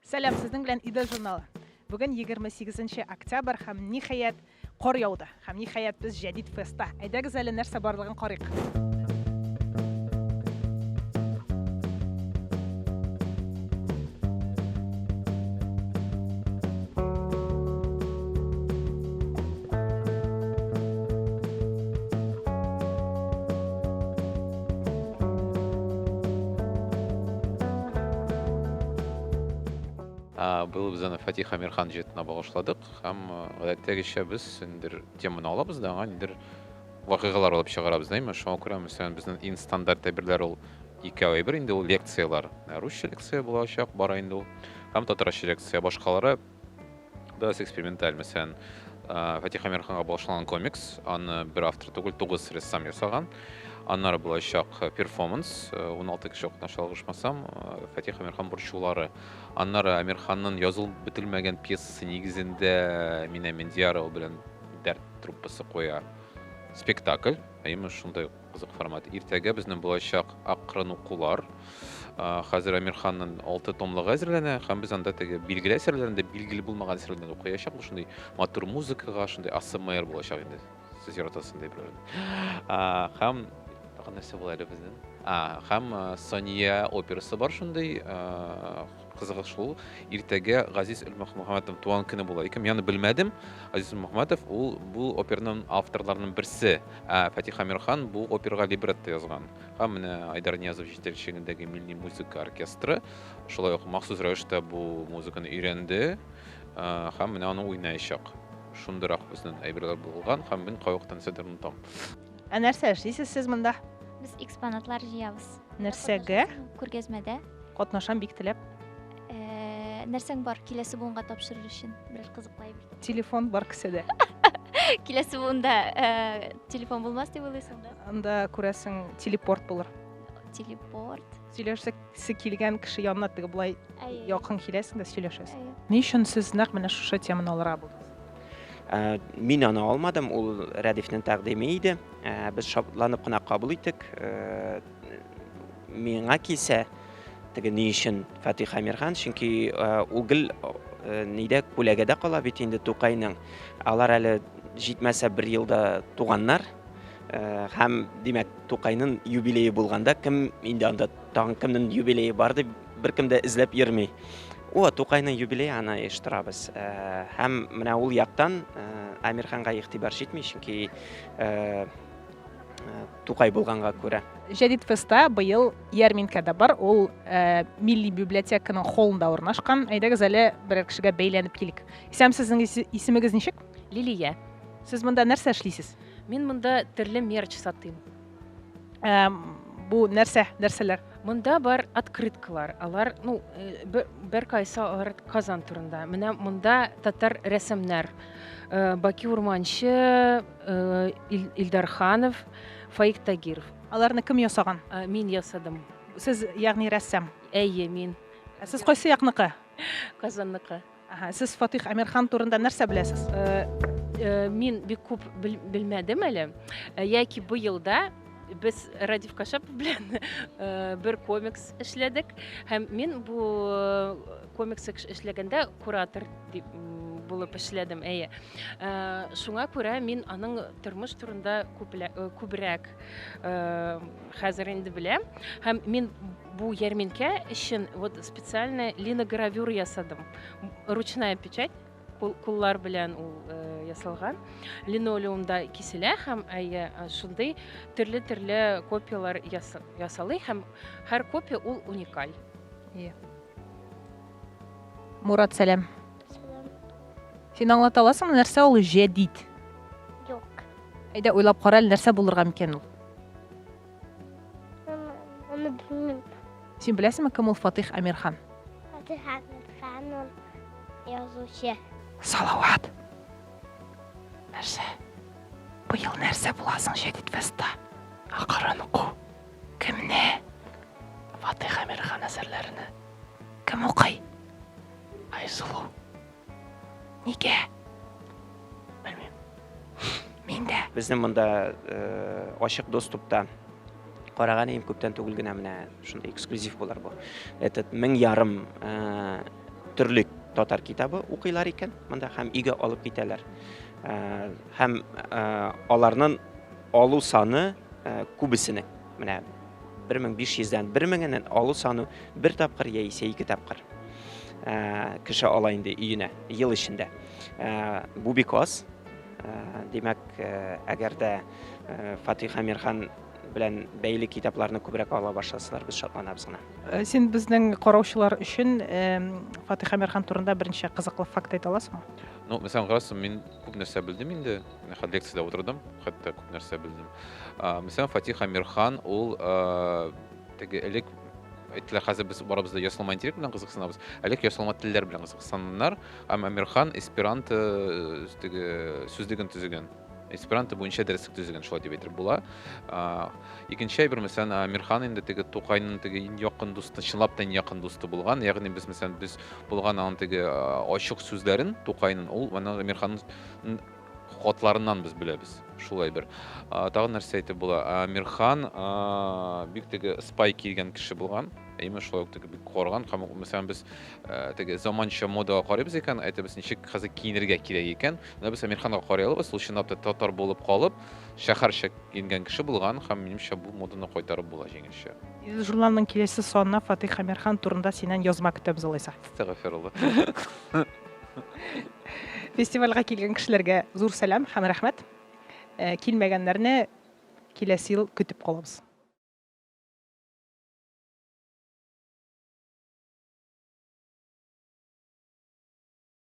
Сәлам, сезнең белән Идел журналы. Бүген 28 октябрь һәм ниһаять кар яуды. Һәм ниһаять без Җәдит фестта. Әйдәгез әле нәрсә барлыгын карыйк. Быел без аны Фатих Әмирхан иҗатына багышладык һәм гадәттәгечә без ниндидер теманы алабыз да аңа ниндидер вакыйгалар алып чыгарабыз, әйме? Шуңа күрә, мәсәлән, безнең иң стандарт әйберләр ул икәү әйбер инде ул лекцияләр. Русча лекция булачак, бара инде ул. Һәм татарча лекция. Башкалары бераз эксперименталь. Мәсәлән, Фатих Әмирханга багышланган комикс, аны бер автор түгел, 9 рәссам ясаган. Аннары булачак перформанс, 16 кеше катнаша, ялгышмасам, Фатих Әмирхан борчулары. Аннары Әмирханның язылып бетелмәгән пьесасы нигезендә Минә Миндиярова белән Дәрт труппасы куя спектакль. Әйеме, шундый кызык формат. Иртәгә безнең булачак акрын укулар. Хәзер Әмирханның 6 томлыгы әзерләнә һәм без анда теге билгеле әсәрләрен дә, билгеле булмаган әсәрләрен дә укыячакбыз. Шундый матур музыкага, шундый АСМР булачак инде. Сез яратасыз инде әйберләрне. Һәм тагын нәрсә була әле безнең? Һәм Сания операсы бар шундый. Кызыгы шул, иртәгә Газиз Үлмөхәммәтовның туган көне була икән. Мин аны белмәдем. Газиз Үлмөхәммәтов ул бу операның авторларының берсе. Ә Фатих Әмирхан бу операга либретто язган. Һәм менә Айдар Ниязов җитәкчелегендәге милли музыка оркестры шулай ук махсус рәвештә бу музыканы өйрәнде һәм менә аны уйнаячак. Шундыйрак безнең әйберләр булган һәм мин кайвакытта нәрсәдер онытам. Ә нәрсә эшлисез сез монда? Без экспонатлар җыябыз. Нәрсәгә? Күргәзмәдә. Катнашам бик теләп. Э, нәрсәң бар киләсе буынга тапшырыр өчен? Берәр кызыклы әйбер. Телефон бар кесәдә. Киләсе буында э, телефон булмас дип уйлыйсың да? Анда күрәсең телепорт булыр. Телепорт. Сөйләшәсе килгән кеше янына теге болай якын киләсең дә сөйләшәсең. Ни өчен сез нәкъ менә шушы теманы алырга булдыгыз? Э, мин аны алмадым, ул Рәдифнең тәкъдиме иде. Э, без шатланып кына кабул иттек. Э, миңа килсә, теге ни өчен Фатих Әмирхан, чөнки ул гел нидә күләгәдә кала бит инде Тукайның. Алар әле җитмәсә бер елда туганнар. Һәм, димәк, Тукайның юбилее булганда кем инде анда тагын кемнең юбилее бар дип беркем дә эзләп йөрми. О, Тукайның юбилее аны оештырабыз. Һәм менә ул яктан Әмирханга игътибар җитми, чөнки Тукай булганга күрә. Җәдит феста быел ярминкә дә бар. Ул милли библиотеканың холлында урнашкан. Әйдәгез әле берәр кешегә бәйләнеп килик. Исән, сезнең исемегез ничек? Лилия. Сез монда нәрсә эшлисез? Мин монда төрле мерч сатыйм. Бу нәрсә, нәрсәләр? Монда бар открыткалар. Алар, ну, бер кайсы алар Казан турында. Менә монда татар рәсемнәр. Баки Урманчы, Илдар Ханов, Фаик Тагиров. Аларны кем ясаган? Мин ясадым. Сез, ягъни рәссам? Әйе, мин. Ә сез кайсы якныкы? Казанныкы. Ага, сез Фатих Әмирхан турында нәрсә беләсез? Мин бик күп белмәдем әле. Яки быел да без Радиф Кашапов белән бер комикс эшләдек. Һәм мин бу комикс эшләгәндә куратор дип булып эшләдем, әйе. Шуңа күрә мин аның тормыш турында күбрәк хәзер инде беләм. Һәм мин бу ярминкә өчен вот специально линогравюр ясадым. Ручная печать, куллар белән ул ясалган. Линолеумда киселә һәм әйе, шундый төрле-төрле копияләр ясалый һәм һәр копия ул уникаль. Иә. Мурат, сәлам. Сәлам. Син аңлата аласыңмы, нәрсә ул җәдит? Юк. Әйдә, уйлап кара әле, нәрсә булырга микән ул? Аны белмим. Син беләсеңме, кем ул Фатих Әмирхан? Фатих Әмирхан ул язучы. Салават. Нәрсә? Быел нәрсә буласың Җәдит фестта? Акырын уку. Кемне? Фатих Әмирхан әсәрләренә. Кем укый? Айсылу. Нигә? Белмим. Мин дә. Безнең монда э, ачык доступта караган идем күптән түгел генә менә шундый эксклюзив булыр бу. Этот 1500 э, төрле татар китабы укыйлар икән монда һәм өйгә алып китәләр. Һәм аларның алу саны күбесенең менә 1500-дән 1000-ннән алу саны бер тапкыр яисә ике тапкыр кеше ала инде өенә ел эчендә. Бу бик аз. Димәк, әгәр дә Фатих Әмирхан белән бәйле китапларны күбрәк ала башласалар, без шатланабыз гына. Син безнең караучылар өчен Фатих Әмирхан турында берничә кызыклы факт әйтә аласыңмы? Ну, мәсәлән, карасың, мин күп нәрсә белдем инде. Хәтта лекциядә утырдым, хәтта күп нәрсә белдем. Мәсәлән, Фатих Әмирхан ул теге элек әйттеләр, хәзер без барыбыз да ясалма интеллект белән кызыксынабыз. Элек ясалма телләр белән кызыксынганнар. Һәм Әмирхан эсперанто теге сүзлеген төзегән. Эсперанто буенча дәреслек төзегән, шулай дип әйтеп була. Икенче әйбер, мәсәлән, Әмирхан инде теге Тукайның теге иң якын дусты, чынлап та иң якын дусты булган. Ягъни без, мәсәлән, без булган аның теге ачык сүзләрен Тукайның, ул аны Әмирханның хатларыннан без беләбез. Шулай бер. Тагын нәрсә әйтеп була? Әмирхан бик теге спай килгән кеше булган. Әйме шулай ук теге бик карган һәм мәсәлән без теге заманча модага карыйбыз икән, әйтәбез ничек хәзер киенергә кирәк икән. Менә без Әмирханга карый алабыз, ул чынлап та татар булып калып, шәһәрчә киенгән кеше булган һәм минемчә бу моданы кайтарып була җиңелчә. Идел журналының киләсе санына Фатих Әмирхан турында синнән язма көтәбез алайса. Әстәгъфирулла. Фестивальгә килгән кешеләргә зур сәлам һәм рәхмәт. Килмәгәннәрне киләсе ел көтеп калабыз.